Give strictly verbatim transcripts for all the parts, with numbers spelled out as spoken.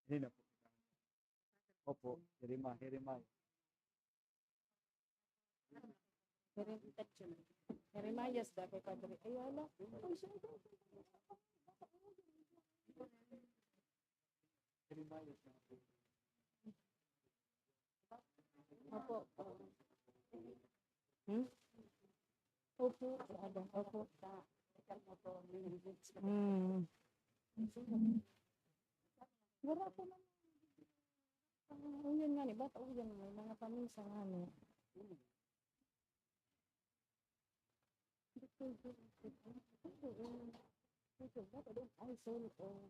Hindi na po. Opo, Jeremiah, Jeremiah. Jeremiah, Jeremiah, sa dati, Padre. Ay, wala. Jeremiah. Opo. Hmm? Opo. Opo. Hmm. Wala po naman. Ah, yun nga ni, ba't, oh, yun, may mga paminsan nga ni. Ay, sorry, oh.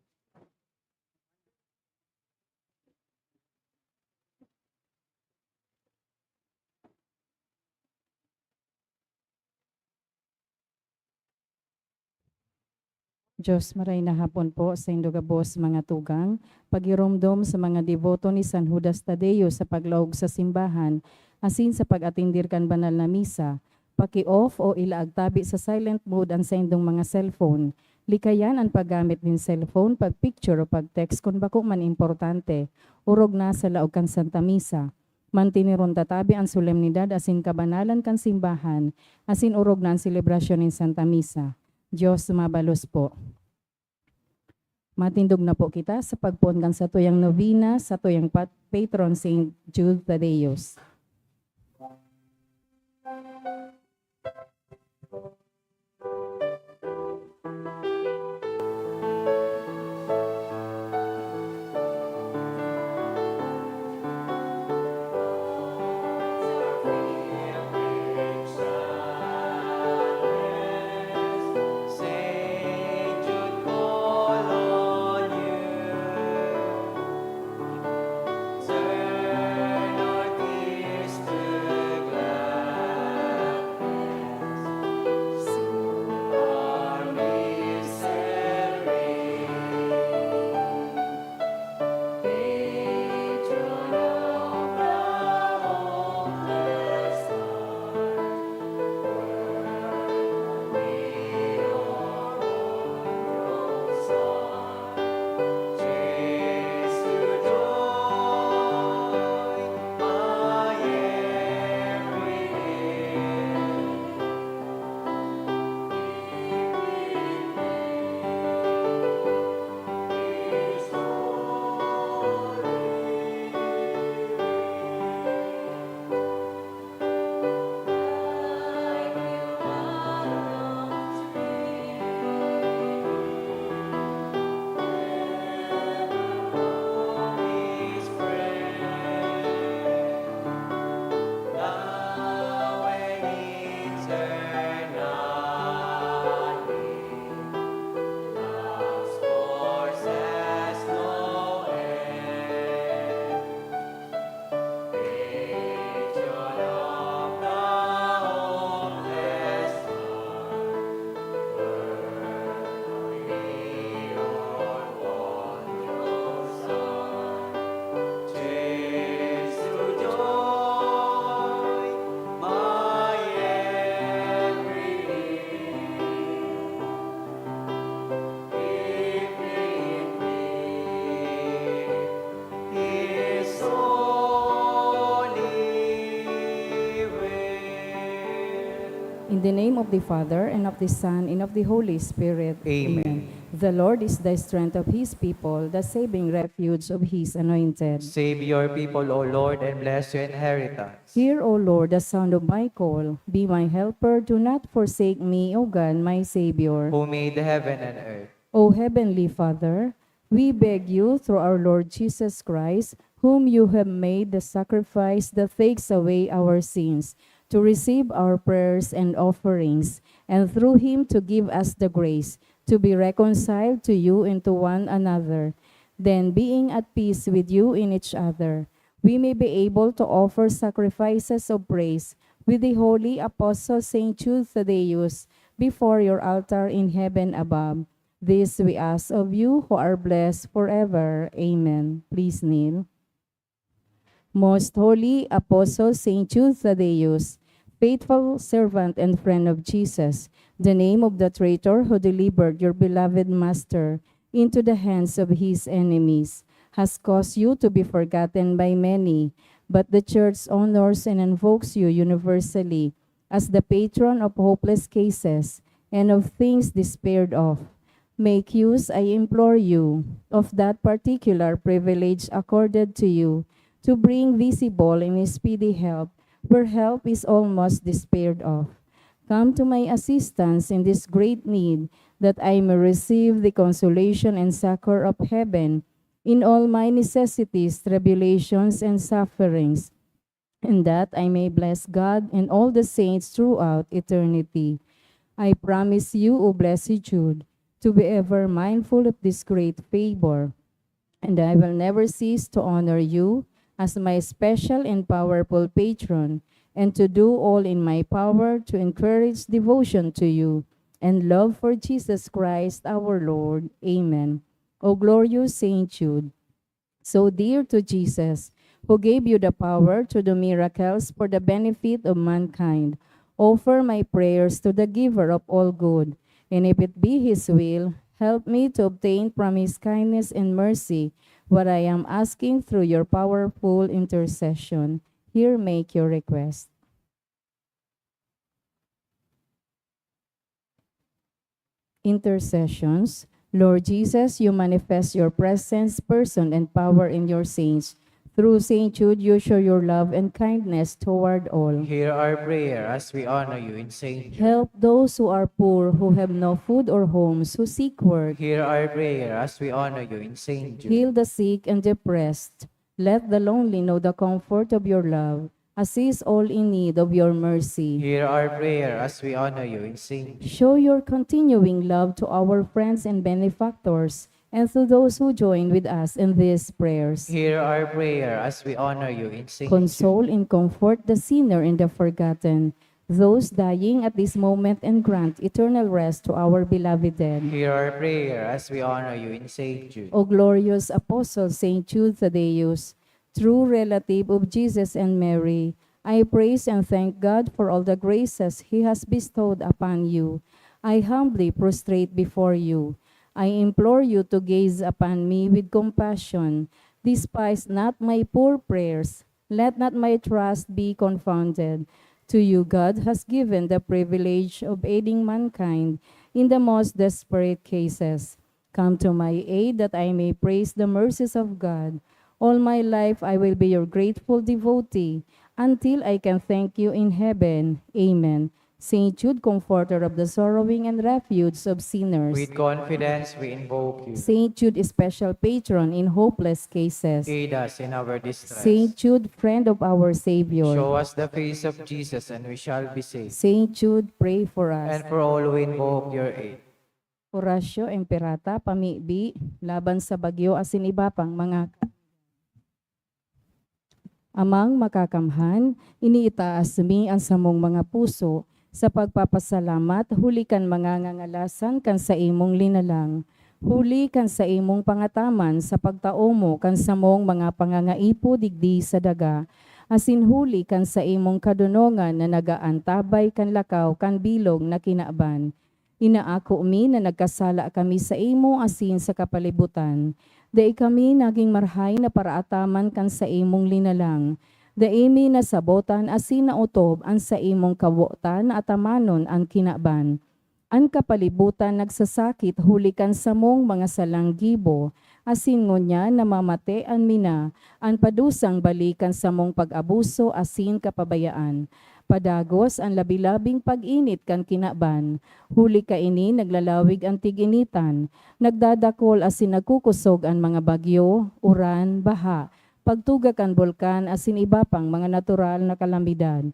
Dios, maray na hapon po saindo gabos, mga tugang. Pagiromdom sa mga deboto ni San Judas Tadeo sa paglaog sa simbahan, asin sa pag-atendir kan banal na misa. Paki-off o ilaag tabi sa silent mode an saindong mga cellphone. Likayan an paggamit nin cellphone, pag-picture o pag-text kun bako man importante. Orog na sa laog kan Santa Misa. Manteneron ta tabi an solemnidad asin kabanalan kan simbahan, asin orog na an selebrasyon nin Santa Misa. Dios mabalos po. Matindog na po kita sa pagpoon kan satuyang novena, satuyang pat-, patron, Saint Jude Thaddeus. In the name of the Father, and of the Son, and of the Holy Spirit. Amen. The Lord is the strength of His people, the saving refuge of His anointed. Save your people, O Lord, and bless your inheritance. Hear, O Lord, the sound of my call. Be my helper, do not forsake me, O God, my Savior. Who made heaven and earth. O Heavenly Father, we beg you through our Lord Jesus Christ, whom you have made the sacrifice that takes away our sins, to receive our prayers and offerings, and through him to give us the grace to be reconciled to you and to one another. Then, being at peace with you in each other, we may be able to offer sacrifices of praise with the holy apostle Saint Jude Thaddeus before your altar in heaven above. This we ask of you who are blessed forever. Amen. Please kneel. Most holy Apostle Saint Jude Thaddeus, faithful servant and friend of Jesus, the name of the traitor who delivered your beloved Master into the hands of his enemies. has caused you to be forgotten by many, but the Church honors and invokes you universally as the patron of hopeless cases and of things despaired of. Make use, I implore you, of that particular privilege accorded to you to bring visible and speedy help where help is almost despaired of. Come to my assistance in this great need, that I may receive the consolation and succor of heaven in all my necessities, tribulations, and sufferings, and that I may bless God and all the saints throughout eternity. I promise you, O blessed Jude, to be ever mindful of this great favor, and I will never cease to honor you as my special and powerful patron, and to do all in my power to encourage devotion to you and love for Jesus Christ our Lord. Amen. O glorious Saint Jude, so dear to Jesus, who gave you the power to do miracles for the benefit of mankind, offer my prayers to the Giver of all good, and if it be His will, help me to obtain from His kindness and mercy what I am asking through your powerful intercession. Here make your request. Intercessions. Lord Jesus, you manifest your presence, person, and power in your saints. Through Saint Jude, you show your love and kindness toward all. Hear our prayer as we honor you in Saint Jude. Help those who are poor, who have no food or homes, who seek work. Hear our prayer as we honor you in Saint Jude. Heal the sick and depressed. Let the lonely know the comfort of your love. Assist all in need of your mercy. Hear our prayer as we honor you in Saint Jude. Show your continuing love to our friends and benefactors, and to those who join with us in these prayers. Hear our prayer as we honor you in Saint Jude. Console and comfort the sinner and the forgotten, those dying at this moment, and grant eternal rest to our beloved dead. Hear our prayer as we honor you in Saint Jude. O glorious Apostle Saint Jude Thaddeus, true relative of Jesus and Mary, I praise and thank God for all the graces He has bestowed upon you. I humbly prostrate before you. I implore you to gaze upon me with compassion. Despise not my poor prayers. Let not my trust be confounded. To you God has given the privilege of aiding mankind in the most desperate cases. Come to my aid, that I may praise the mercies of God. All my life I will be your grateful devotee, until I can thank you in heaven. Amen. Saint Jude, comforter of the sorrowing and refuge of sinners. With confidence we invoke you. Saint Jude, special patron in hopeless cases. Aid us in our distress. Saint Jude, friend of our Savior. Show us the face of Jesus and we shall be saved. Saint Jude, pray for us. And for all who invoke your aid. Horacio Imperata, pamibi laban sa bagyo asin iba pang mga Amang Makakamhan, iniitaas mi an samong mga puso sa pagpapasalamat huli kan mga ngangalasan kan saimong linalang, huli kan saimong pangataman sa pagtao mo kan samong mga pangangaipo digdi sa daga, asin huli kan saimong kadonongan na nagaantabay kan lakaw kan bilog na kinaban. Inaako mi na nagkasala kami saimo asin sa kapalibutan. Dai kami nagin marahay na paraataman kan saimong linalang. Dai mi nasabotan asin naotob an saimong kawotan na atamanon an kinaban. An kapalibutan nagsasakit huli kan samong mga salang gibo, asin ngunyan namamatean mi na an padusang balik kan samong pag-abuso asin kapabayaan. Padagos an labi-labing pag-init kan kinaban, huli kaini naglalawig an tig-initan, nagdadakol asin nagkukosog an mga bagyo, uran, baha, pagtuga kan bulkan asin iba pang mga natural na kalamidad.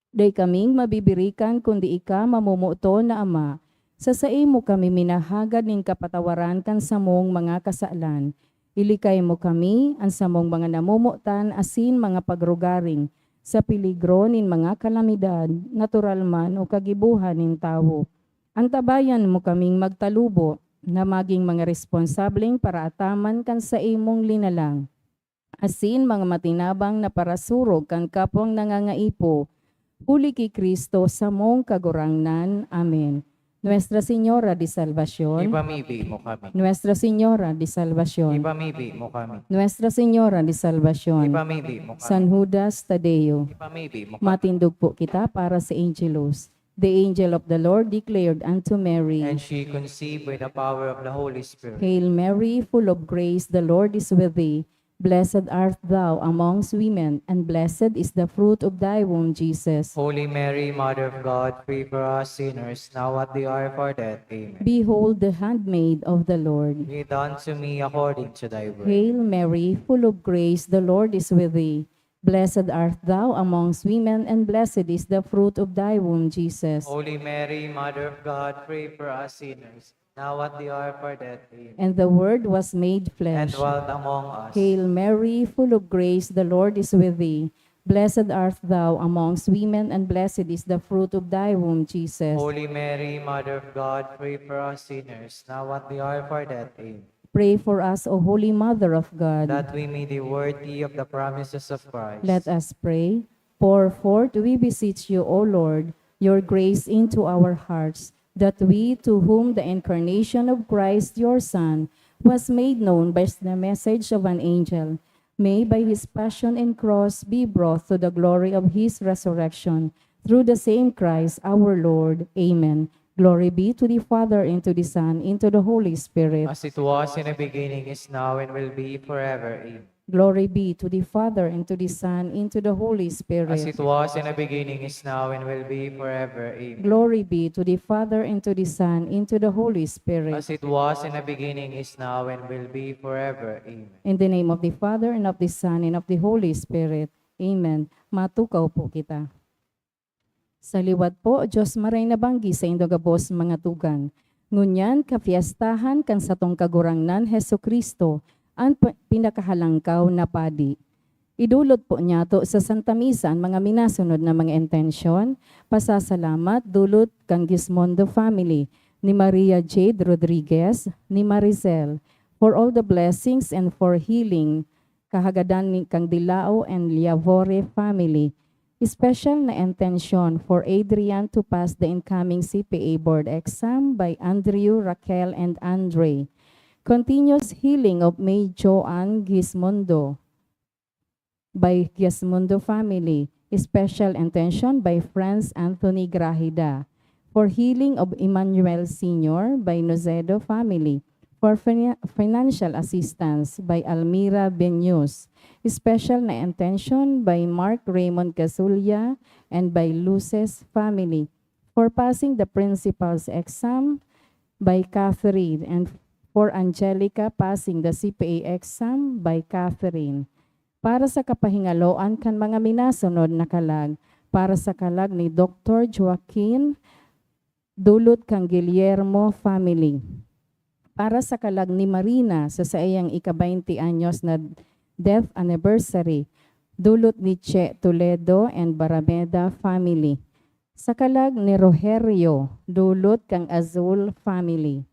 Dai kaming mabibirikan kundi ika, mamomoton na Ama. Sa saimo kami minahagad nin kapatawaran kan samong mga kasalan. Ilikay mo kami, an samong mga namomotan asin mga pagrugaring, sa peligro nin mga kalamidad, natural man o kagibohan nin tawo. Antabayan mo kaming magtalubo na magin mga responsableng paraataman kan saimong linalang, asin mga matinabang na parasurog kan kapwang nangangaipo, huli ki Cristo, samong Kagurangnan. Amen. Nuestra Señora de Salvacion. Ipamibi mo kami. Nuestra Señora de Salvacion. Ipamibi mo kami. Nuestra Señora de Salvacion. Ipamibi mo kami. San Judas Tadeo. Ipamibi mo kami. Matindog po kita para sa Angelus. The angel of the Lord declared unto Mary, And she conceived by the power of the Holy Spirit. Hail Mary, full of grace, the Lord is with thee. Blessed art thou amongst women, and blessed is the fruit of thy womb, Jesus. Holy Mary, Mother of God, pray for us sinners, now at the hour of our death. Amen. Behold the handmaid of the Lord. Be it done to me according to thy word. Hail Mary, full of grace, the Lord is with thee. Blessed art thou amongst women, and blessed is the fruit of thy womb, Jesus. Holy Mary, Mother of God, pray for us sinners, now at the hour of our death. Amen. And the Word was made And flesh. Dwelt among us. Hail Mary, full of grace, the Lord is with thee. Blessed art thou amongst women, and blessed is the fruit of thy womb, Jesus. Holy Mary, Mother of God, pray for us sinners, now at the hour of our death. Amen. Pray for us, O Holy Mother of God. That we may be worthy of the promises of Christ. Let us pray. Pour forth, we beseech you, O Lord, your grace into our hearts, that we, to whom the incarnation of Christ, your Son, was made known by the message of an angel, may by his passion and cross be brought to the glory of his resurrection, through the same Christ our Lord. Amen. Glory be to the Father, and to the Son, and to the Holy Spirit. As it was in the beginning, is now, and will be forever. Amen. Glory be to the Father, and to the Son, and to the Holy Spirit. As it was in the beginning, is now, and will be forever. Amen. Glory be to the Father, and to the Son, and to the Holy Spirit. As it was in the beginning, is now, and will be forever. Amen. In the name of the Father, and of the Son, and of the Holy Spirit. Amen. Matukaw po kita. Sa liwat po, Diyos maray na banggi saindo gabos, mga tugang. Ngunyan, kapiestahan kan satong Kagurangnan Jesu-Cristo, an pa-, pinakahalangkaw na padi. Idulot po niyato sa Santa Misa an mga minasunod na mga intensyon, pasasalamat, dulot kan Gismondo family, ni Maria Jade Rodriguez, ni Maricel, for all the blessings and for healing, kahagadan ni Candilao and Liavore family. Special na intensyon for Adrian to pass the incoming C P A board exam by Andrew, Raquel, and Andre. Continuous healing of May Joanne Gismondo by Gismondo family. Special intention by Franz Anthony Grahida. For healing of Emmanuel Senior by Nocedo family. For fina-, financial assistance by Almira Benius. Special na intention by Mark Raymond Casulla and by Luces family. For passing the principal's exam by Catherine, and for Angelica passing the C P A exam by Catherine. Para sa kapahingaloan kan mga minasunod na kalag, para sa kalag ni Doktor Joaquin, dulot kan Guillermo family. Para sa kalag ni Marina sa saiyang ika-baynte anyos na death anniversary, dulot ni Che Toledo and Barameda family. Sa kalag ni Rogerio, dulot kan Azul family.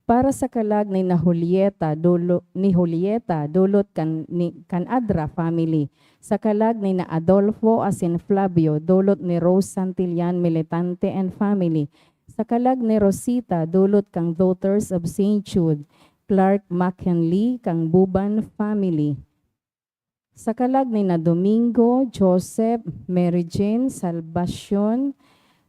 Para sa kalag ni na Julieta, dulo-, ni Julieta, dulot kan, ni, kan Adra family. Sa kalag ni na Adolfo asin Flavio, dulot ni Rose Santillan Militante and family. Sa kalag ni Rosita, dulot kan Daughters of Saint Jude, Clark McKinley, kan Buban family. Sa kalag ni na Domingo, Joseph, Mary Jane, Salvacion,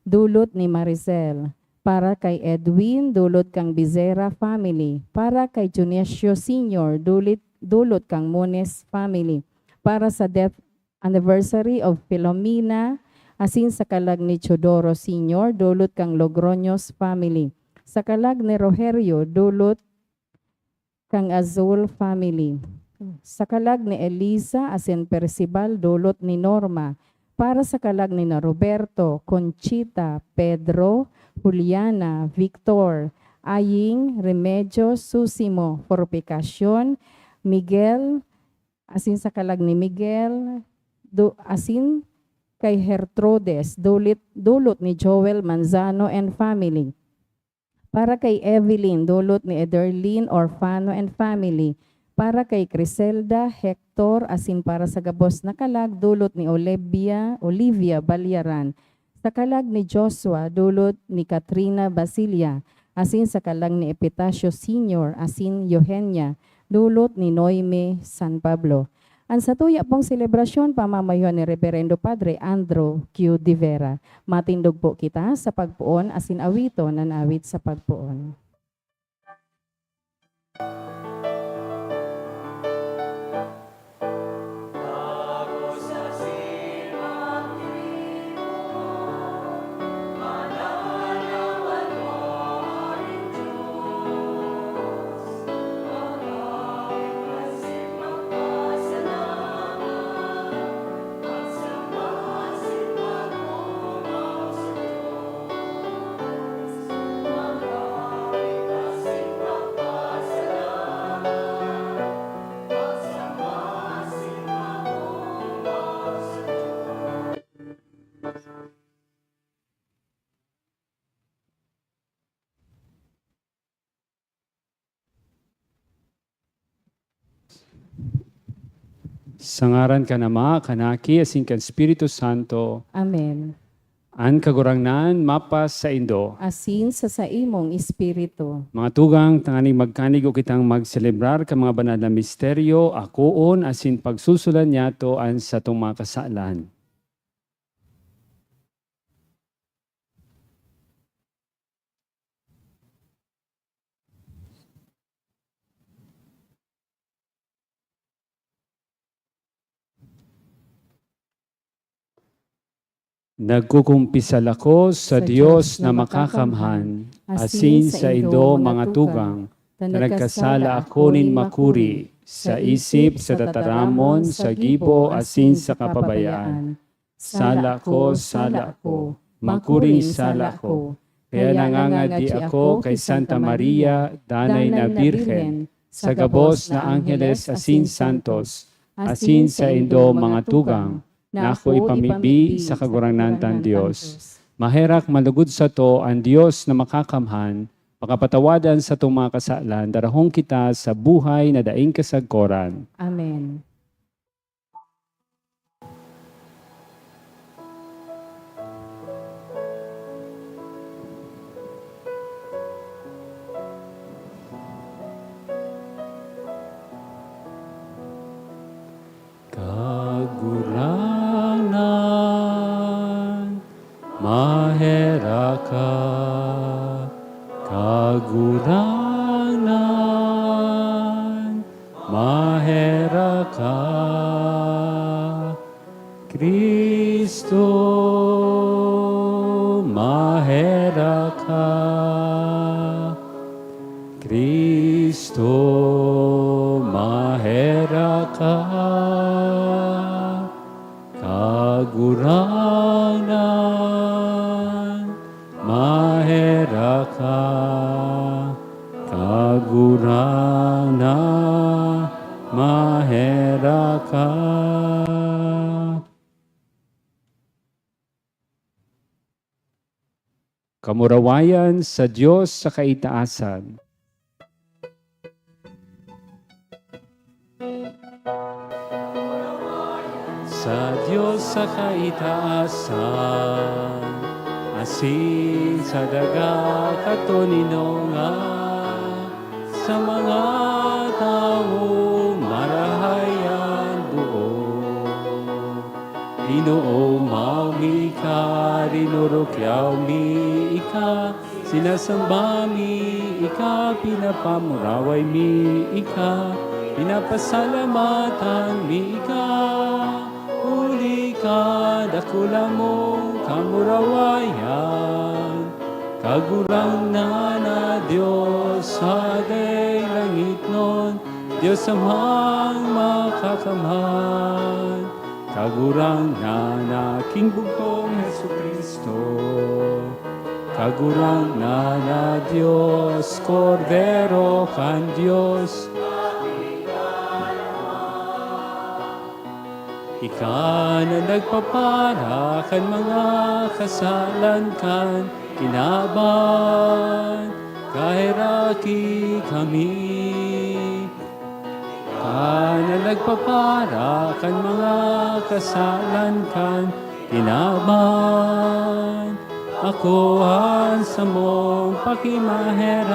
dulot ni Maricel. Para kay Edwin, dulot kan Bezerra family. Para kay Dionisio Senior, dulit, dulot kan Mones family. Para sa death anniversary of Filomena, asin sa kalag ni Teodoro Senior, dulot kan Logroños family. Sa kalag ni Rogerio, dulot kan Azul family. Sa kalag ni Eliza asin Percival, dulot ni Norma. Para sa kalag ni na Roberto, Conchita, Pedro, Juliana, Victor, Aying, Remedios, Susimo, Fortificacion, Miguel, asin sa kalag ni Miguel, du-, asin kay Gertrudes, dulit, dulot ni Joel Manzano and family. Para kay Evelyn, dulot ni Ederlin Orfano and family. Para kay Criselda, Hector, asin para sa gabos na kalag, dulot ni Olivia, Olivia Balyaran. sa kalag ni Joshua, dulot ni Katrina Basilia, asin sa kalag ni Epitacio Senior asin Eugenia, dulot ni Noemi San Pablo. An satuya pong selebrasyon pamamayohan ni Reberendo Padre Andrew Q. De Vera. Matindog po kita sa pagpoon asin awiton an awit sa pagpoon. Sa ngaran kan Ama, kan Aki, asin kan Espiritu Santo. Amen. An Kagurangnan mapasaindo. Asin sa saimong espiritu. Mga tugang, tanganing magkanigo kitang magselebrar kan mga banal na misteryo, akoon asin pagsusulan niyato an satong mga kasalan. Nagkukumpisal ako sa Sa Dios Dios na na makakamhan, makakamhan, asin asin saindo, saindo, mga mga tugang, tugang, na na nagkasala nagkasala ako ako nin nin makuri, makuri, sa sa isip, isip, sa sa tataramon, tataramon, sa sa gibo, gibo, asin asin sa sa kapabayaan. kapabayaan. Sala ko, sala ko, makuring sala ko. Kaya nangangadi ako kay Santa Maria, danay na Birhen, sa gabos na angheles asin santos, asin saindo mga tugang, na ako ipamibi sa Kagurangnan tang Dios. Maherak malugod sato an Dios na makakamhan, pakapatawadan satong mga kasalan, darahon kita sa buhay na daing kasagkoran. Amen. Kagurangnan, maherak ka. Kagurangnan, maherak ka. Cristo, maherak ka. Cristo, maherak ka. Kagurangnan, maherak ka. Kagurangnan, maherak ka. Kamurawayan sa Dios sa kaitaasan. Sa Dios sa kaitaasan, asin sa daga katoninongan, sa mga tawong marahay an boot. Ginoo, maogma ika, rinurukyaw mi ika, sinasamba mi ika, pinapamuraway mi ika, pinapasalamatan mi ika, huli ka dakula mong kamurawayan. Kagurangnan na Dios sa daylang ngitnon, Dios Amang makakamhan. Kagurangnan na King bugtong Jesu-Cristo. Kagurangnan na Dios, Kordero kan Dios. Ika na nagpapara kan mga kasalan kan kinaban, kaheraki kami. Ika na nagpapara kan mga kasalan kan Inaman ako an samong pakimaherak,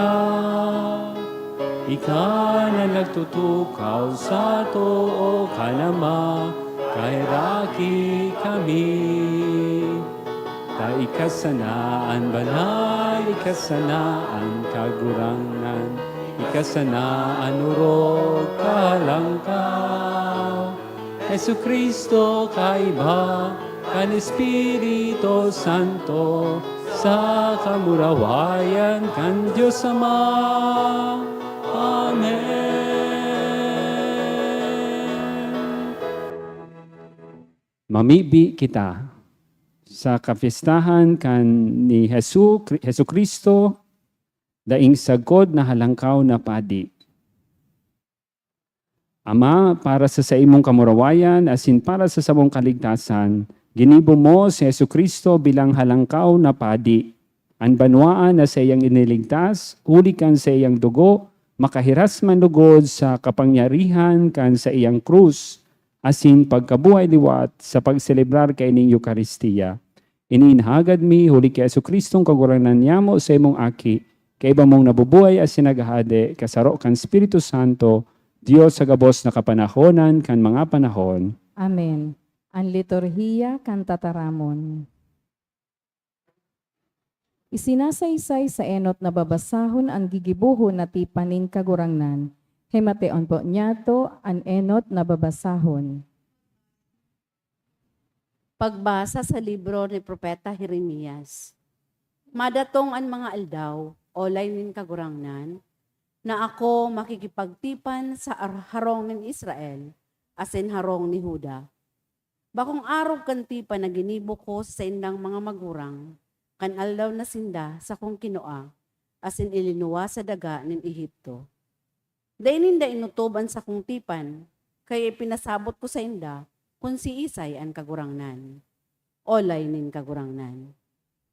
ika na nagtutukaw sa too kan Ama, kaheraki kami. Ta ika sana an banal, ika sana an kagurangnan, ika sana an orog, kahalangkaw. Jesu-Cristo, kaiba kan Espiritu Santo, sa kamurawayan kan Dios Ama. Amen. Mamibi kita sa kapyestahan kan ni Jesu-, Jesu-Cristo, daing sagkod na Halangkaw na Padi. Ama, para sa saimong kamurawayan asin para sa samong kaligtasan, ginibo mo si Jesu-Cristo bilang Halangkaw na Padi. An banwaan na saiyang iniligtas huli kan saiyang dugo makahiras man lugod sa kapangyarihan kan saiyang krus asin pagkabuhay liwat sa pagselebrar kaining Eukaristia. Ini inhagad mi huli ki Jesu-Cristong Kagurangnan nyamo, saimong Aki, kaiba mong nabubuhay asin naghahade, kasaro kan Espiritu Santo, Dios sa gabos na kapanahonan kan mga panahon. Amen. An liturhiya kan tataramon. Isinasaysay sa enot na babasahon an gigibohon na tipan nin Kagurangnan. Himateon po niyato an enot na babasahon. Pagbasa sa libro ni Propeta Jeremias. Madatong an mga aldaw, olay nin Kagurangnan, na ako makikipagtipan sa ar-, harong nin Israel asin harong ni Juda. Bakong arog kan tipan na ginibo ko sa saindang mga magurang, kan aldaw na sinda sakong kinua asin ilinuwas sa daga nin Egipto. Dai ninda inotob an sakong tipan, kaya ipinasabot ko sainda kun siisay an Kagurangnan. Olay nin Kagurangnan.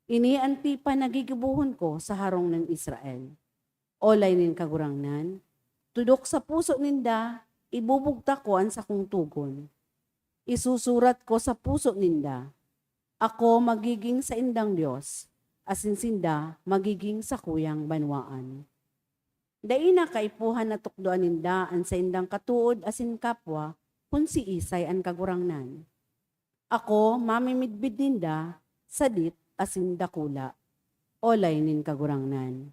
Ini an tipan na gigibohon ko sa harong nin Israel. Olay nin Kagurangnan, tudok sa puso ninda, ibubugtak ko an sakong togon. Isusurat ko sa puso ninda, ako magigin saindang Dios, asin sinda magigin sakuyang banwaan. Dai na kaipuhan na tukdoan ninda an saindang katood asin kapwa kun siisay an Kagurangnan. Ako mamimidbid ninda sadit asin dakula, olay nin Kagurangnan.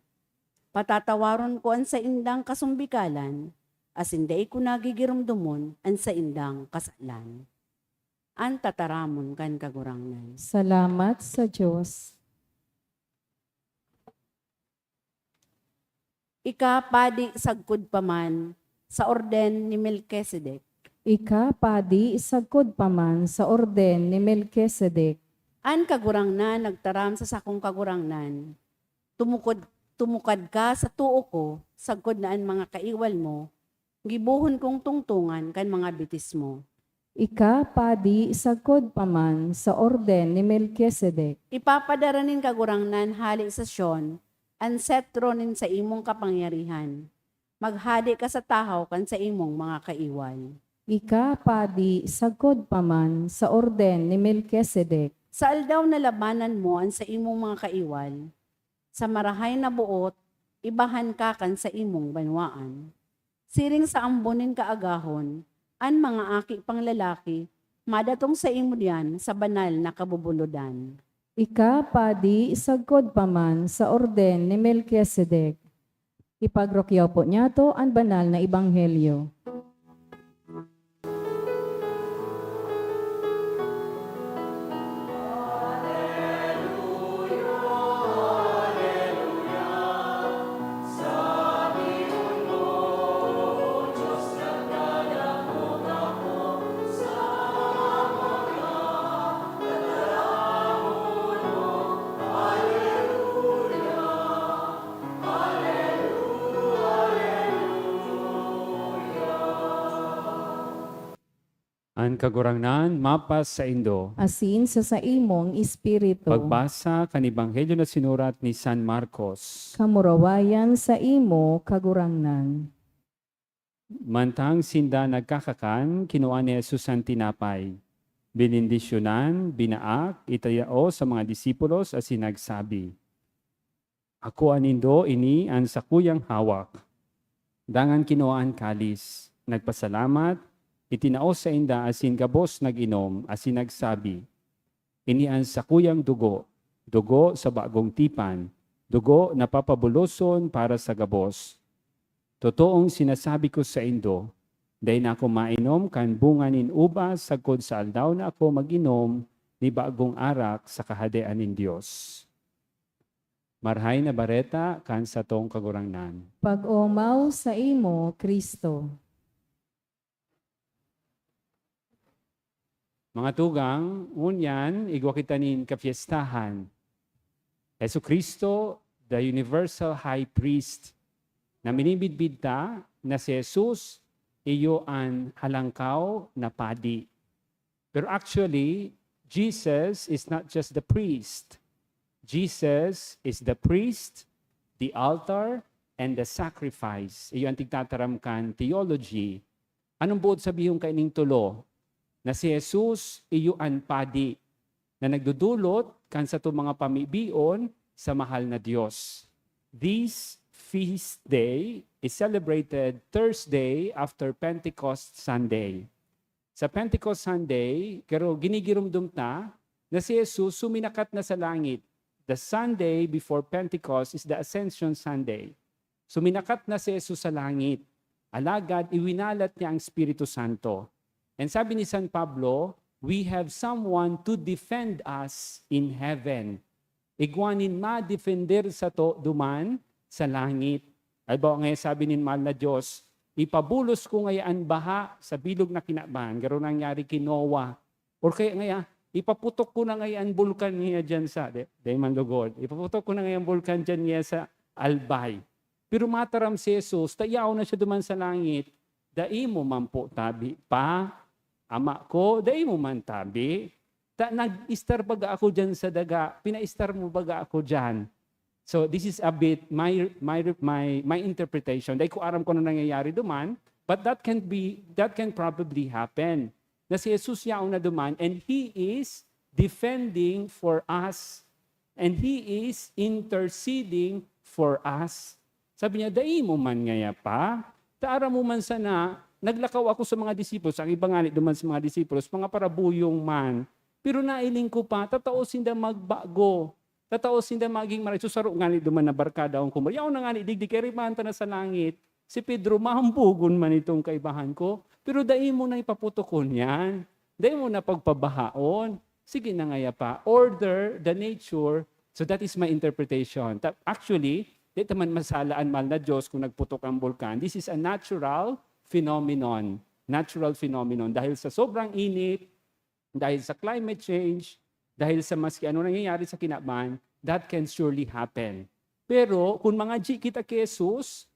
Patatawaron ko an saindang kasumbikalan, asin dai ko na gigiromdomon an saindang kasalan. An tataramon kan Kagurangnan. Salamat sa Dios. Ika padi sagkod pa man sa orden ni Melkisedek. Ika padi sagkod pa man sa orden ni Melkisedek. An Kagurangnan nagtaram sa sakong kagurangnan, "Tumukod, tumukad ka sa too ko, sagkod na an mga kaiwal mo, gibohon kong tungtongan kan mga bitis mo." Ika padi sagkod pa man sa orden ni Melkisedek. Ipapadara nin Kagurangnan hale sa Sion an setro nin saimong kapangyarihan. Maghade ka sa tahaw kan saimong mga kaiwal. Ika padi sagkod pa man sa orden ni Melkisedek. Sa aldaw na labanan mo an saimong mga kaiwal, sa marahay na boot, ibahan ka kan saimong banwaan. Siring sa ambon nin kaagahon, an mga aki pang lalaki madatong saimo diyan sa banal na kabubulodan. Ika padi sagkod pa man sa orden ni Melkisedek. Ipagrukyaw po niyato an banal na ebanghelyo. An Kagurangnan mapasaindo. Asin sa saimong espiritu. Pagbasa kan Ebanghelyo na sinurat ni San Marcos. Kamurawayan saimo, Kagurangnan. Mantang sinda nagkakakan, kinua ni Jesus an tinapay. Benendisyonan, binaak, itinao sa mga disipulos asin nagsabi, "Akoa nindo ini an sakuyang hawak." Dangan kinua an kalis, nagpasalamat, itinao sainda asin gabos nag-inom, asin nagsabi, "Ini an sakuyang dugo, dugo sa bagong tipan, dugo na papabuloson para sa gabos. Totoong sinasabi ko saindo, dai na ako mainom kan bunga nin ubas sagkod sa aldaw na ako mag-inom ni bagong arak sa Kahadean nin Dios." Marahay na Bareta kan satong Kagurangnan. Pag-omaw saimo, Cristo. Mga tugang, ngunyan, igwa kita nin kapyestahan. Jesu-Cristo, the universal high priest, na minimidbid ta na si Jesus iyo an halangkaw na padi. Pero actually, Jesus is not just the priest. Jesus is the priest, the altar, and the sacrifice. Iyo an tigtataram kan theology. Anong boot sabihon kaining tolo? Na si Jesus iyo an padi na nagdudulot kan satong mga pamibion sa mahal na Dios. This feast day is celebrated Thursday after Pentecost Sunday. Sa Pentecost Sunday, garo-, ginigiromdom ta na si Jesus suminakat na sa langit. The Sunday before Pentecost is the Ascension Sunday. Suminakat na si Jesus sa langit, alagad iwinalat niya ang Espiritu Santo. And sabi ni San Pablo, "We have someone to defend us in heaven." Igwa nin madefender sato duman sa langit. Halimbawa ngaya sabi nin mahal na Dios, "Ipabulos ko ngaya an baha sa bilog na kinaban." Garo nangyari ki Noah. Or kaya ngaya, "Ipaputok ko na ngaya an bulkan ngaya diyan sa," di, di man lugod. "Ipaputok ko na ngaya an bulkan diyan ngaya sa Albay." Pero mataram si Jesus, ta yaon na siya duman sa langit, "Dai mo man po tabi pa, Ama ko, dai mo man tabi. Ta nag-istar baga ako diyan sa daga, pinaistar mo baga ako diyan." So, this is a bit my, my, my, my interpretation. Dai ko aram kung ano nangyayari duman, but that can be, that can probably happen. Na si Jesus yaon na duman, and He is defending for us. And He is interceding for us. Sabi niya, "Dai mo man ngaya pa? Ta aram mo man sana, naglakaw ako sa mga disipulos." Ang iba ngani duman sa mga disipulos, mga parabuyong man. "Pero nailing ko pa, tatao sinda magbago. Tatao sinda maging maray." So, saro ngani duman na barkada akong kumar-, yaon na ngani digdi, kay rimahan ta na sa langit. Si Pedro, "Mahambugon man itong kaibahan ko, pero dai mo na ipaputokon yan. Dai mo na pagpabahaon. Sige na ngaya pa, order the nature." So that is my interpretation. Ta-, actually, di ta man masala an mahal na Diyos kung nagputok ang bulkan. This is a natural phenomenon. Natural phenomenon. Dahil sa sobrang init, dahil sa climate change, dahil sa maski ano nangyayari sa kinaban, that can surely happen. Pero kung mangadyi kita ki Jesus,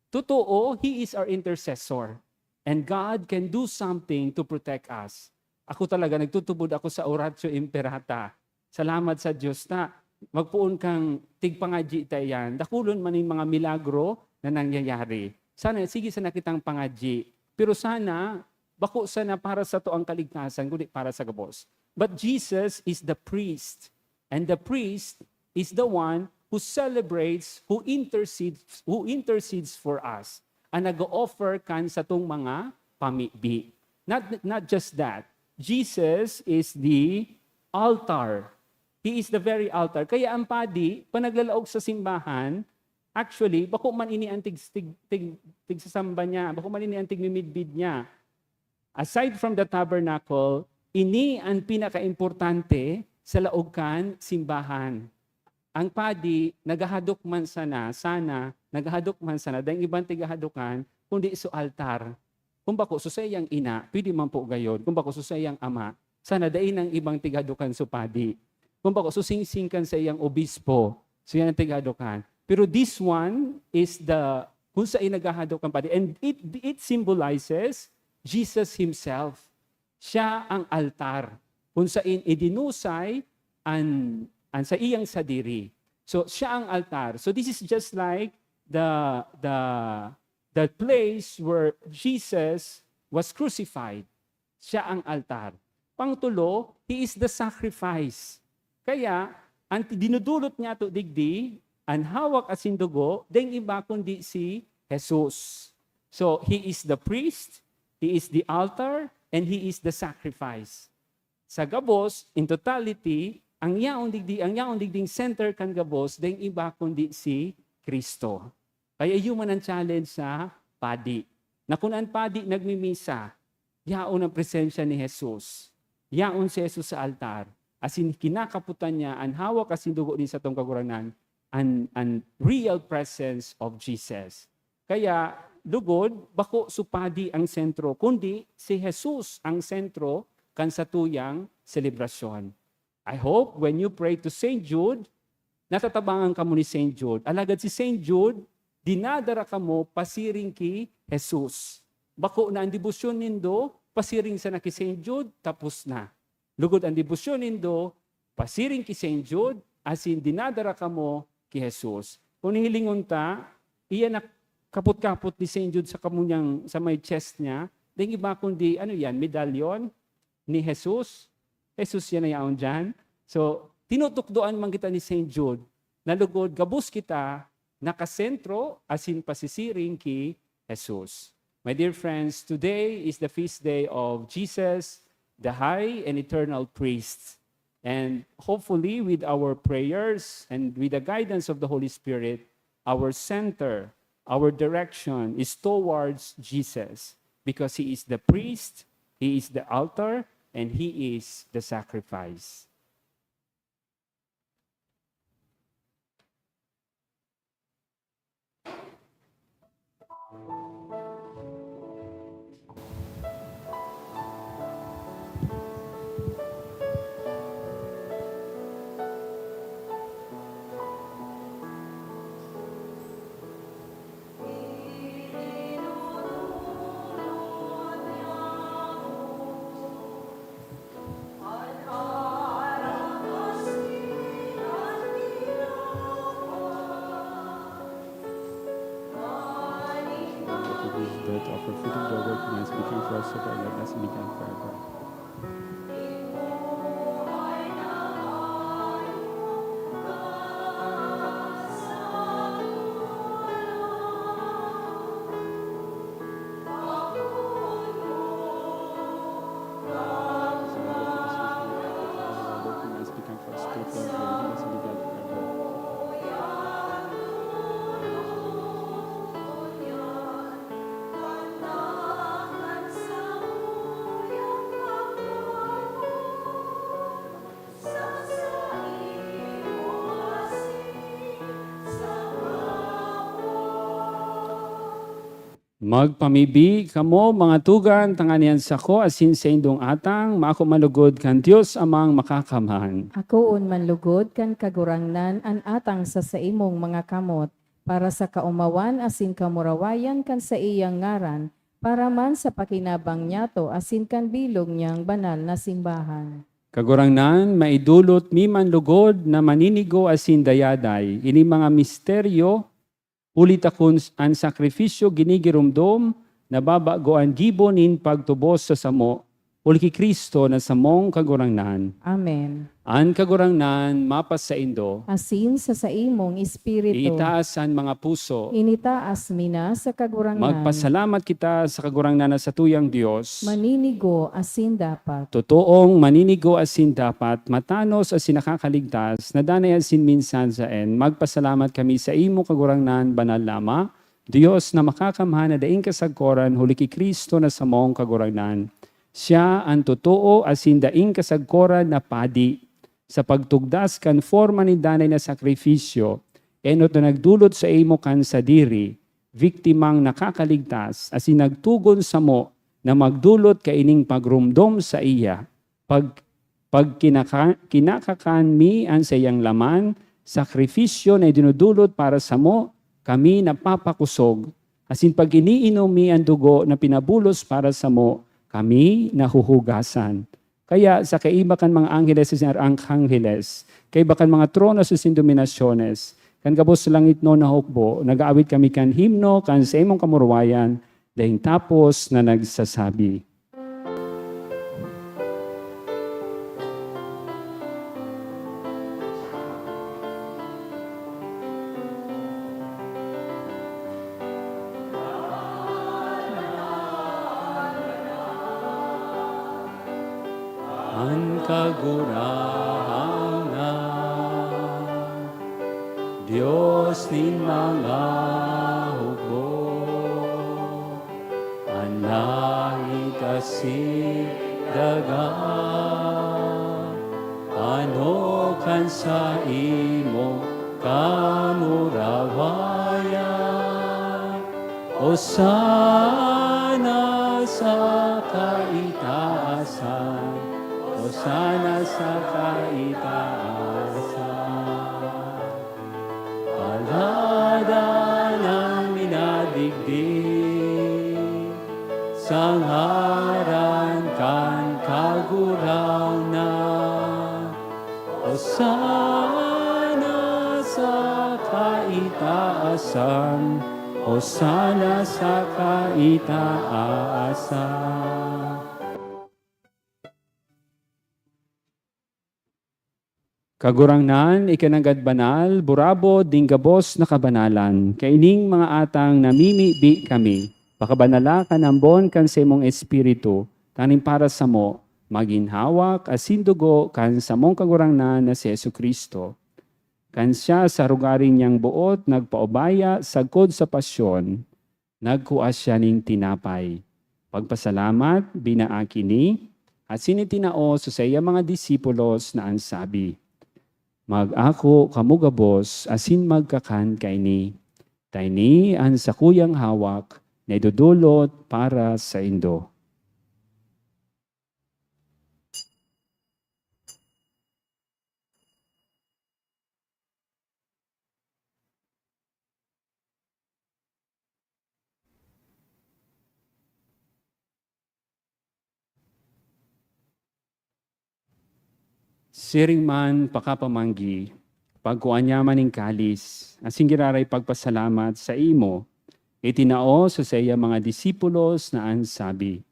totoo, He is our intercessor. And God can do something to protect us. Ako talaga, nagtutubod ako sa Oratio Imperata. Salamat sa Diyos ta magpoon kang tigpangadyi ta iyan. Dakulon man nin mga milagro na nangyayari. Sana, sige sana kitang pangadyi. Pero sana, bako sana para sato ang kaligtasan, kundi para sa gabos. But Jesus is the priest. And the priest is the one who celebrates, who intercedes, who intercedes for us. An nag-o-offer kan satong mga pamibi. Not, not just that. Jesus is the altar. He is the very altar. Kaya ang padi, pag naglalaog sa simbahan, actually, bako man ini ang tig-, tig-, tig-, tigsasamba niya, bako man ini ang tigmimidbid niya. Aside from the tabernacle, ini ang pinakaimportante sa laog kan simbahan. Ang padi, naghahadok man sana, sana, naghahadok man sana, daing ibang tigahadokan, kundi sa altar. Kung bako sa saiyang ina, pwede man po gayon. Kung bako sa saiyang ama, sana dai nang ibang tigahadokan sa padi. Kung bako sa singsing kan saiyang obispo, siya ang tigahadokan. Pero this one is the, kung sa naghahadok ang padi. And it, it symbolizes Jesus himself. Siya ang altar. Kung sain idinusay an, an saiyang sadiri. So, siya ang altar. So, this is just like the, the, the place where Jesus was crucified. Siya ang altar. Pangtulo, he is the sacrifice. Kaya, an dinudulot niyato digdi, an hawak asin dugo, daing iba kundi si Jesus. So, he is the priest, he is the altar, and he is the sacrifice. Sa gabos, in totality, ang yaon digdi, ang yaon digding center kan gabos, daing iba kundi si Cristo. Kaya iyo man ang challenge sa padi. Na kun an padi nagmimisa, yaon ang presensya ni Jesus. Yaon si Jesus sa altar. Asin kinakapotan niya an hawak asin dugo nin satong Kagurangnan, an, an real presence of Jesus. Kaya, lugod, bako so padi ang sentro, kundi si Jesus ang sentro kan satuyang selebrasyon. I hope when you pray to Saint Jude, natatabangan kamo ni Saint Jude. Alagad si Saint Jude, dinadara kamo pasiring ki Jesus. Bako na an debosyon nindo, pasiring sana ki Saint Jude, tapos na. Lugod an debosyon nindo, pasiring ki Saint Jude, asin dinadara kamo ki Jesus. Kung hihilingon ta, iyan na kapot-kapot ni Saint Jude sa kamunyang, sa may chest niya, daing iba kundi, ano yan, medalyon ni Jesus? Jesus yan na yaon dyan. So, tinutukdoan man kita ni Saint Jude na lugod gabos kita nakasentro asin pasisiring ki Jesus. My dear friends, today is the feast day of Jesus, the high and eternal priest. And hopefully, with our prayers and with the guidance of the Holy Spirit, our center, our direction is towards Jesus, because he is the priest, he is the altar, and he is the sacrifice. Bread of our food and your work must become for us so that let us be done forever. Magpamibi kamo, mga tugang, tanganing an sako asin saindong atang maako man lugod kan Dios Amang Makakamhan. Akoon man lugod kan Kagurangnan an atang sa saimong mga kamot, para sa kaomawan asin kamurawayan kan saiyang ngaran, para man sa pakinabang niyato asin kan bilog niyang banal na simbahan. Kagurangnan, maidolot mi man lugod na maninigo asin dayaday ini mga misteryo, huli ta kun an sakrifisyo ginigiromdom, nababago an gibo nin pagtubos sa samo, huli ki Cristo na samong Kagurangnan. Amen. An Kagurangnan mapasaindo. Asin sa saimong espiritu. Iitaas an mga puso. Initaas mi na sa Kagurangnan. Magpasalamat kita sa Kagurangnan na satuyang Dios. Maninigo asin dapat. Totoong maninigo asin dapat, matanos asin nakakaligtas, na danay asin minsan saen, magpasalamat kami saimo, Kagurangnan, Banal na Ama, Dios na makakamhan na daing kasagkoran, huli ki Cristo na samong Kagurangnan. Siya an totoo asin daing kasagkoran na padi. Sa pagtugdas kan forma nin danay na sakrifisyo, enot na nagdolot saimo kan sadiri, biktimang nakakaligtas, asin nagtugon samo na magdolot kaining pagromdom saiya, pag, pag kinaka-, kinakakan mi an saiyang laman, sakrifisyo na idinodolot para samo, kami napapakosog, asin pag iniinom mi an dugo na pinabulos para samo, kami nahuhugasan. Kaya sa kaiba kan mga angheles asin arkanghales, kaiba kan mga tronos asin dominasyones, kan gabos langitnon na hukbo, nag-aawit kami kan himno kan saimong kamurawayan, daing tapos na nagsasabi, An Kagurangnan, Dios nin mga hukbo, an langit asin daga, ano kan saimo kamurawayan. Hosana sa kaitaasan, Hosana sa kaitaasan. Paladan an minadigdi sa ngaran kan Kagurangnan. Hosana sa kaitaasan, Hosana sa kaitaasan. Kagurangnan, ikananggad banal, burabod nin gabos na kabanalan, kaining mga atang namimibi kami, pakabanala kan ambon kan saimong Espiritu, tanganing para samo, magin hawak asin dugo kan samong Kagurangnan na si Jesu-Cristo. Kan siya sa arogaring niyang boot nagpaubaya sagkod sa pasyon, nagkua siya nin tinapay, pagpasalamat, binaak ini, asin itinao sa saiyang mga disipulos na an sabi, "Mag-ako kamo gabos asin magkakan kaini, ta ini an sakuyang hawak na idodolot para saindo." Siring man pakapamanggi, pagkua niya man nin kalis, asin giraray pagpasalamat saimo, itinao sa saiyang mga disipulos na an sabi,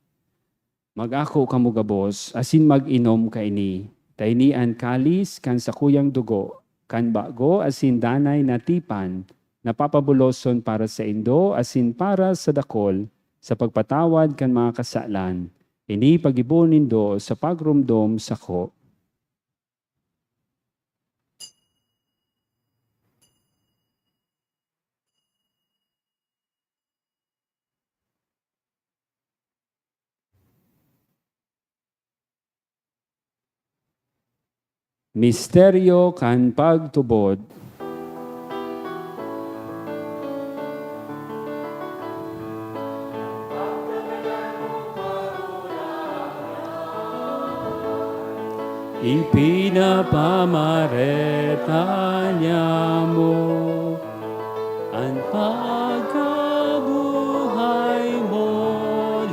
"Mag-ako kamo gabos asin mag-inom kaini, ta ini an kalis kan sakuyang dugo, kan bago asin danay na tipan, na papabuloson para saindo asin para sa dakol sa pagpatawad kan mga kasalan. Ini paggibo nindo sa pagromdom sako." Misteryo kan pagtubod. Ipinapamareta niamo an pagkabuhay mo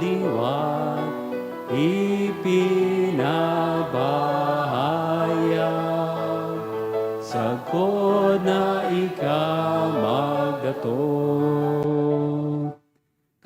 liwat, ipinapahayag sagkod na ika magdatong.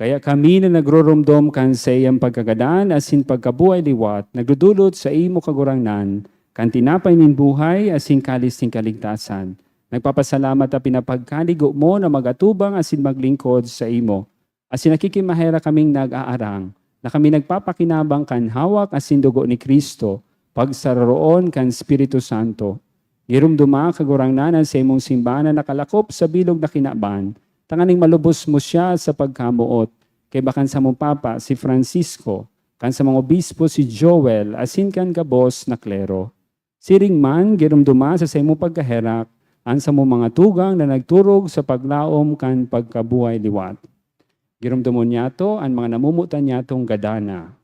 Kaya kami na nagroromdom kan saiyang pagkagadan asin pagkabuhay liwat, nagdodolot saimo, Kagurangnan, kan tinapay nin buhay asin kalis nin kaligtasan. Nagpapasalamat ta pinapagkaligo mo na mag-atubang asin maglingkod saimo. Asin nakikimaherak kaming nag-aarang na kami nagpapakinabang kan hawak asin dugo ni Cristo, pagsararoon kan Espiritu Santo. Giromdoma, Kagurangnan, an saimong simbahan na nakalakop sa bilog na kinaban, tanganing malubos mo siya sa pagkamoot, kaiba kan samong Papa, si Francisco, kan samong obispo, si Joel, asin kan gabos na klero. Siring man, giromdoma sa saimong pagkaherak an samong mga tugang na nagturog sa paglaom kan pagkabuhay liwat. Giromdomon niyato an mga namomotan niyatong gadan na.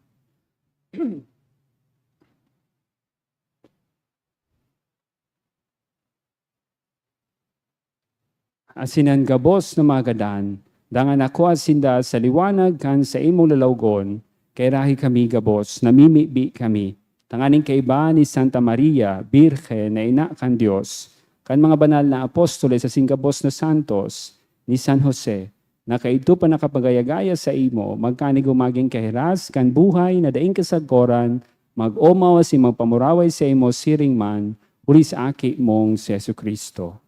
Asin an gabos na mga gadan, dangan nakua sinda sa liwanag kan saimong lalawgon, kairahi kami gabos, namimibi kami, tanganing kaiba ni Santa Maria, Birhen na ina kan Dios, kan mga banal na apostoles asin gabos na santos, ni San Jose, na kaidto pa nakapagaya-gaya saimo, magkanigo magin kahiras kan buhay na daing kasagkoran, mag-omaw asin magpamuraway saimo siring man, huli sa Aki mong si Jesu-Cristo.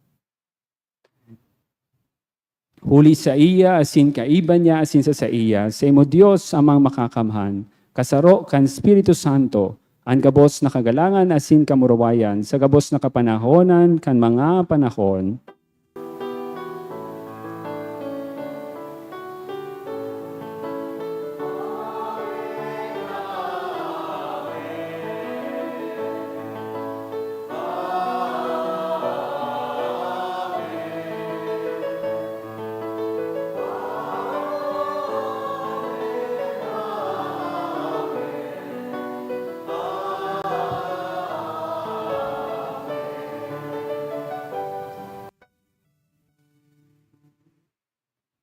Huli saiya, asin kaiba niya, asin sa saiya, saimo Dios, Amang Makakamhan, kasaro kan Espiritu Santo, an gabos na kagalangan asin kamurawayan sa gabos na kapanahonan kan mga panahon.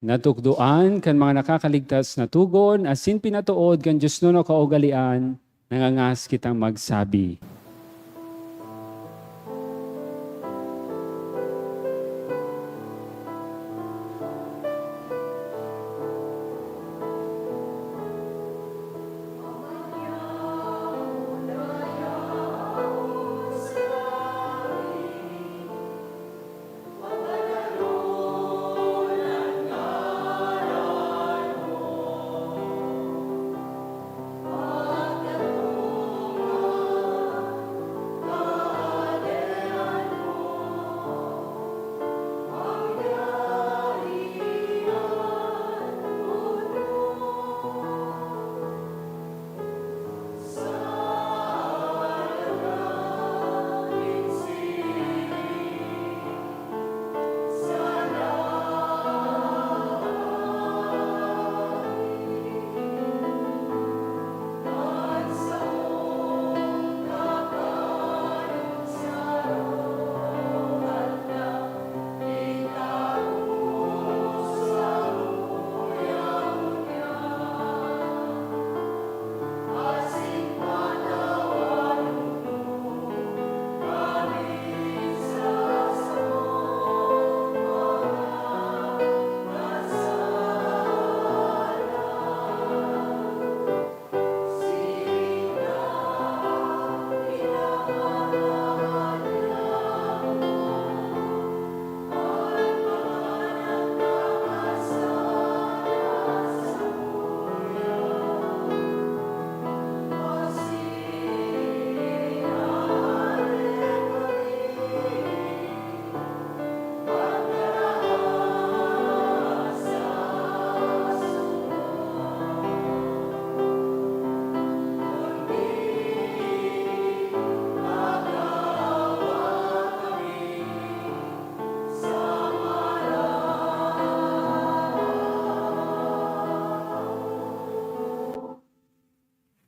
Natukdoan kan mga nakakaligtas na togon asin pinatood kan diosnon na kaugalean, nangangas kitang magsabi.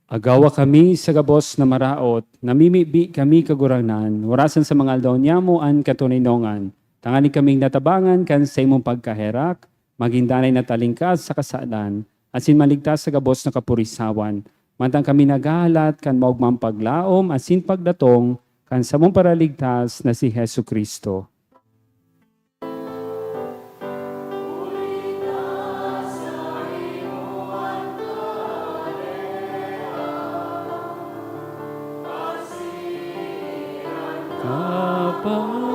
Agawa kami sa gabos na maraot, namimibi kami, Kagurangnan, warasan sa mga aldaw niyamo an katoninongan, tanganing kaming natabangan kan saimong pagkaherak, magin danay na talingkas sa kasalan, asin maligtas sa gabos na kapurisawan, mantang kami naghahalat kan maogmang paglaom asin pagdatong kan samong Paraligtas na si Jesu-Cristo. Kapangyarihan.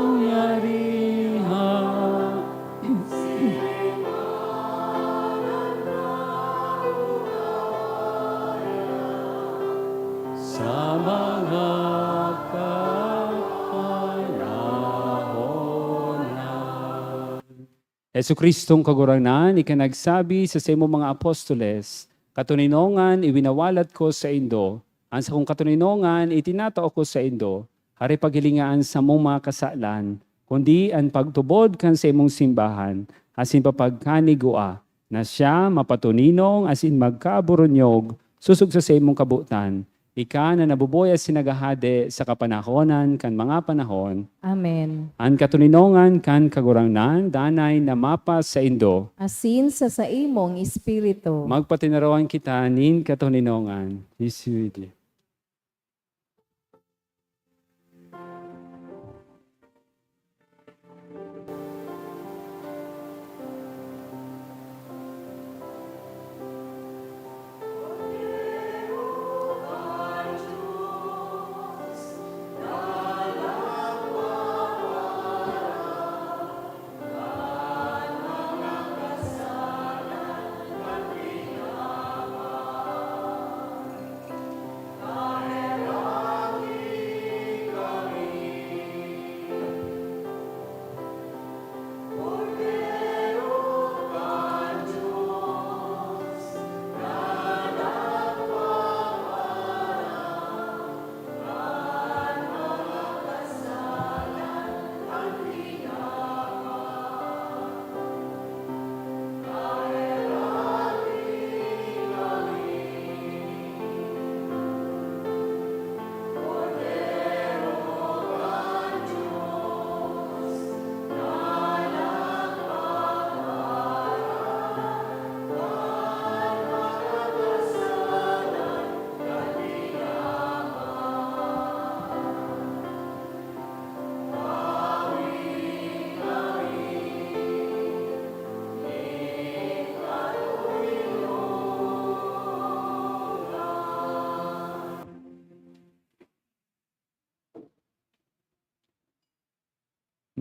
Sa mga kapanahonan. Jesu-Cristong Kagurangnan, ika nagsabi sa saimong mga apostoles, "Katoninongan iwinawalat ko saindo, an sakong katoninongan itinatao ko saindo, hare paghilinga an samong mga kasalan, kundi an pagtubod kan saimong simbahan, asin papagkanigua na siya mapatoninong asin magkaburunyog sosog sa saimong kabotan, ika na nabubuhay asin naghahade sa kapanahonan kan mga panahon." Amen. An katoninongan kan Kagurangnan danay na mapasaindo. Asin sa saimong espiritu. Magpatinarawan kita nin katoninongan. Isuidi.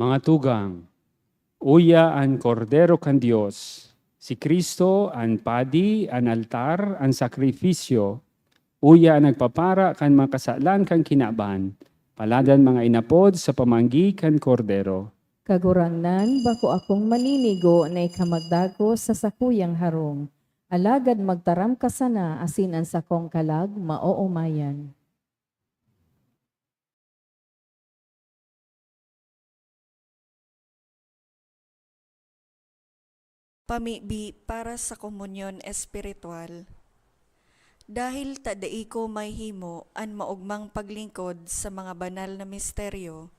Mga tugang, uya an Kordero kan Dios. Si Cristo, an padi, an altar, an sakrifisyo. Uya an nagpapara kan mga kasalan kan kinaban. Paladan mga inapod sa pamanggi kan Kordero. Kagurangnan, bako akong maninigo na ika magdagos sa sakuyang harong. Alagad magtaram ka sana asin an sakong kalag maoomayan. Pamibi para sa komunyon espiritual. Dahil ta dai ko mahimo an maogmang paglingkod sa mga banal na misteryo,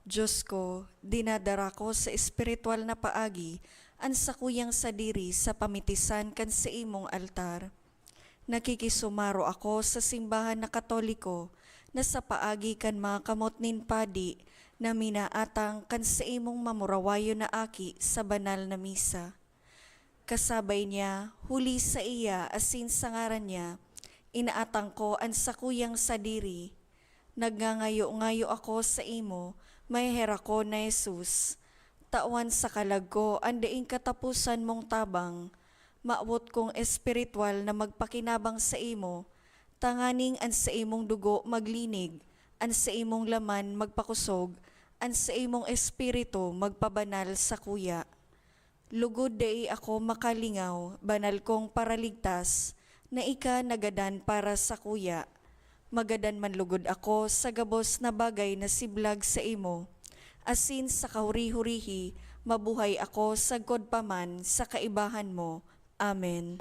Diyos ko, dinadara ko sa espiritual na paagi an sakuyang sadiri sa pamitisan kan saimong altar. Nakikisumaro ako sa simbahan na Katoliko na sa paagi kan mga kamot nin padi na minaatang kan saimong mamurawayon na aki sa banal na misa. Kasabay niya, huli saiya asin sa ngaran niya, inaatang ko an sakuyang sadiri. Nagngangayo-ngayo ako saimo, maheherak ko na Jesus. Tawan sa kalag ko an daing kataposan mong tabang. Mawot kong espiritual na magpakinabang saimo, tanganing an saimong dugo maglinig, an saimong laman magpakosog, an saimong espiritu magpabanal sakuya. Lugod dai ako makalingaw, banal kong Paraligtas, na ika nagadan para sakuya. Magadan man lugod ako sa gabos na bagay na siblag saimo, asin sa kahuri-hurihi mabuhay ako sagkod pa man sa kaibahan mo. Amen.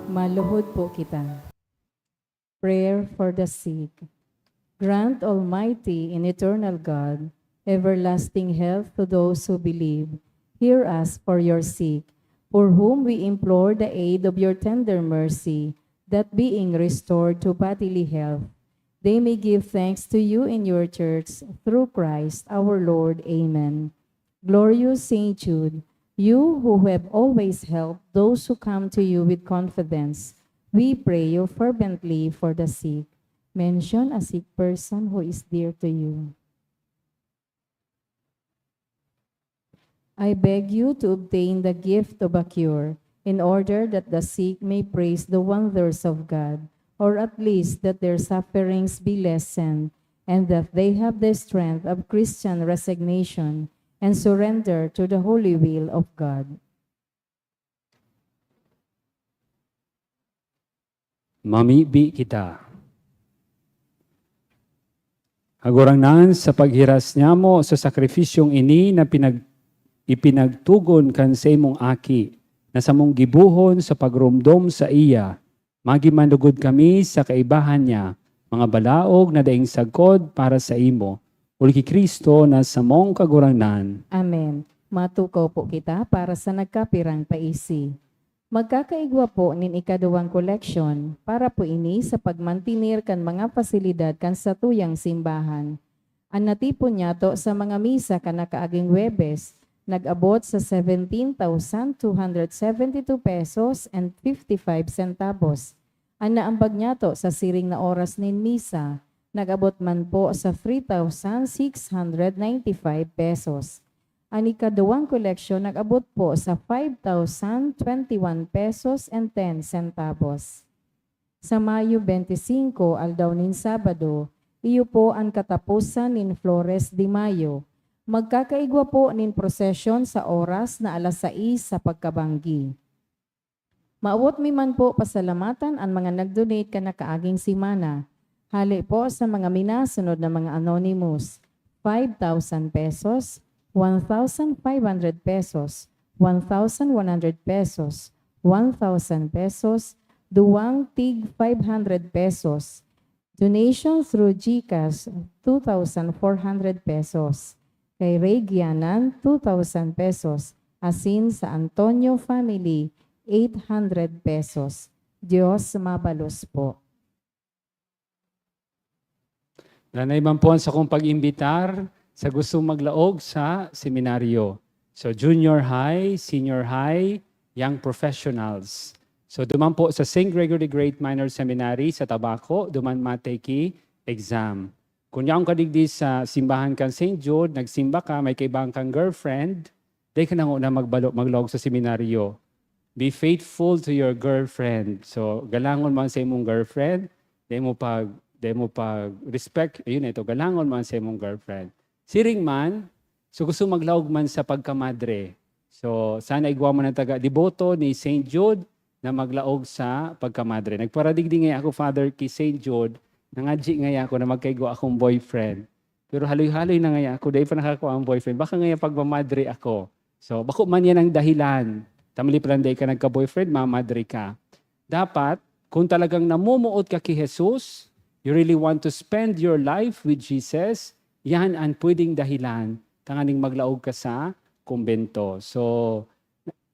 Maluhod po kita. Prayer for the sick. Grant, Almighty and eternal God, everlasting health to those who believe. Hear us for your sick, for whom we implore the aid of your tender mercy, that being restored to bodily health, they may give thanks to you in your church through Christ our Lord. Amen. Glorious Saint Jude, you who have always helped those who come to you with confidence, we pray you fervently for the sick. Mention a sick person who is dear to you. I beg you to obtain the gift of a cure, in order that the sick may praise the wonders of God, or at least that their sufferings be lessened, and that they have the strength of Christian resignation and surrender to the holy will of God. Mamibi kita. Kagurangnan, sa paghiras niamo sa sakripisyong ini na pinag-, ipinagtugon kan saimong Aki, na samong gibohon sa pagromdom saiya, magin manlugod kami sa kaibahan niya, mga balaog na daing sagkod para saimo, huli ki Cristo na samong Kagurangnan. Amen. Matukaw po kita para sa nagkapirang paisi. Magkakaigwa po nin ikaduwang koleksyon para po ini sa pagmantener kan mga pasilidad kan satuyang simbahan. An natipon niyato sa mga misa kan nakaaging Huwebes, nag-abot sa seventeen thousand two hundred seventy two pesos and fifty five centavos. An naambag niyato sa siring na oras nin misa, nag-abot man po sa three thousand six hundred ninety five pesos. An ikaduwang koleksyon nag-abot po sa five thousand twenty one pesos and ten centavos. Sa Mayo twenty cinco, aldaw nin Sabado, iyo po an kataposan nin Flores de Mayo. Magkakaigwa po nin prosesyon sa oras na alas sais sa pagkabanggi. Mawot mi man po pasalamatan an mga nag-donate kan nakaaging semana. Hale po sa mga minasunod na mga anonymous, five thousand pesos, one thousand five hundred pesos, one thousand one hundred pesos, one thousand pesos, duwang tig five hundred pesos. Donation through GCash, two thousand four hundred pesos. Kay Ray Gianan, two thousand pesos. Asin sa Antonio family, eight hundred pesos. Diyos mabalos po. Danay man po ang sakong pag-imbitar sa gustong maglaog sa seminaryo. So, junior high, senior high, young professionals. So, duman po sa Saint Gregory the Great Minor Seminary sa Tabaco, duman matay ki exam. Kun yaon ka digdi sa simbahan kan Saint Jude, nagsimba ka, may kaibahan kang girlfriend, dai ka na ngona magbalo-, maglaog sa seminaryo. Be faithful to your girlfriend. So, galangon mo ang sa imong girlfriend, dai mo pag, dai mo pag respect, ayun ito, galangon mo ang sa imong girlfriend. Siring man, so gusto maglaog man sa pagkamadre. So, sana igwa mo ng taga deboto ni Saint Jude na maglaog sa pagkamadre. Nagparadigdi ngaya ako, Father, ki Saint Jude, nangadji ngaya ako na magkaigwa akong boyfriend. Pero haloy-haloy na ngaya ako, dai pa nakakuha ang boyfriend. Baka ngaya pagmamadre ako. So, bako man yan ang dahilan. Tamali pa lang dai ka nagka-boyfriend, mamadre ka. Dapat, kung talagang namumuot ka ki Jesus, you really want to spend your life with Jesus, yan ang pwedeng dahilan tanganing maglaog ka sa kumbento. So,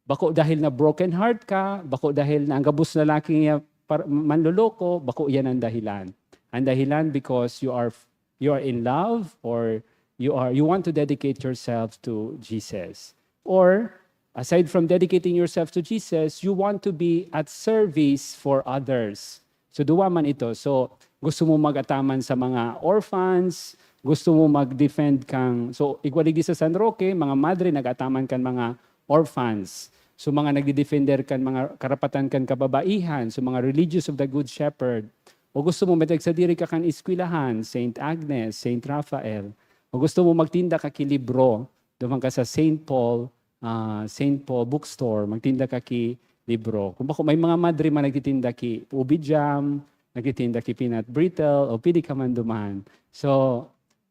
bako dahil na broken heart ka, bako dahil na ang gabos na laki niya par-, manloloko, bako yan ang dahilan. Ang dahilan because you are, you are in love, or you are, you want to dedicate yourself to Jesus. Or, aside from dedicating yourself to Jesus, you want to be at service for others. So, duwa man ito. So, gusto mo mag-ataman sa mga orphans, gusto mo mag-defend kang, so, igwa digdi sa San Roque, mga madre nag-ataman kan mga orphans. So, mga nagdi-defender kan mga karapatan kan kababaihan, so mga religious of the Good Shepherd. O gusto mo, matagsadiri ka kan eskwelahan, Saint Agnes, Saint Raphael. O gusto mo, magtinda ka ki libro, duman ka sa Saint Paul, ah, Saint Paul Bookstore, magtinda ka ki libro. Kung bako, may mga madre man nagtitinda ki ubi jam, nagtitinda ki peanut brittle, o pwede ka man duman. So,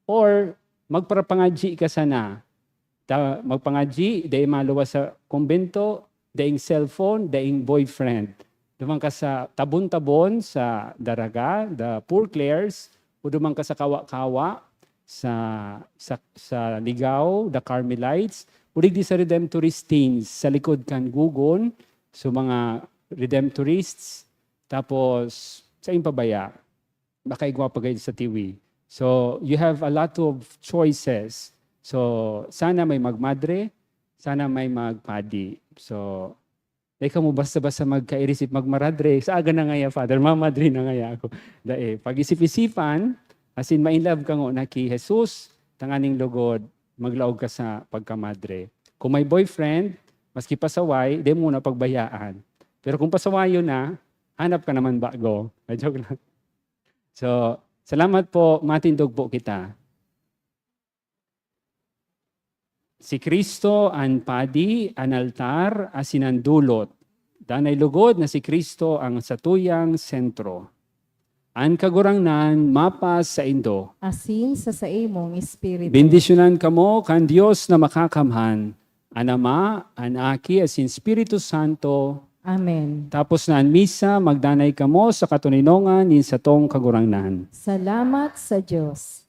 or magparapangadji ka sana. Ta-, magpangadji, dai maluwas sa kumbento, daing cellphone, daing boyfriend. Duman ka sa Tabon-Tabon, sa Daraga, the Poor Clares, o duman ka sa Kawa-Kawa, sa, sa, sa Ligao, the Carmelites, o digdi sa Redemptorist Teens, sa likod kan Gugon, so mga Redemptorists, tapos sa Impabaya, makaigwa pa gayud sa Tiwi. So, you have a lot of choices. So, sana may magmadre, sana may magpadi. So, dai kamo basta-basta magkairisip magmaradre. Sa aga na ngaya, Father, mamadre na ngaya ako. Dai, pag-isip-isipan, asin ma-in love ka ngona ki Jesus, tanganing lugod, maglaog ka sa pagkamadre. Kung may boyfriend, maski pasaway, di mo na pagbayaan. Pero kung pasawayon na, hanap ka naman bago. Joke lang. So, salamat po, matindog po kita. Si Cristo an padi, an altar, asin an dulot. Danay lugod na si Cristo ang satuyang sentro. An Kagurangnan mapasaindo. Asin sa saimong espiritu. Bendisyonan kamo kan Dios na Makakamhan, an Ama, an Aki, asin Espiritu Santo. Amen. Tapos na an misa, magdanay kamo sa katoninongan nin satong Kagurangnan. Salamat sa Diyos.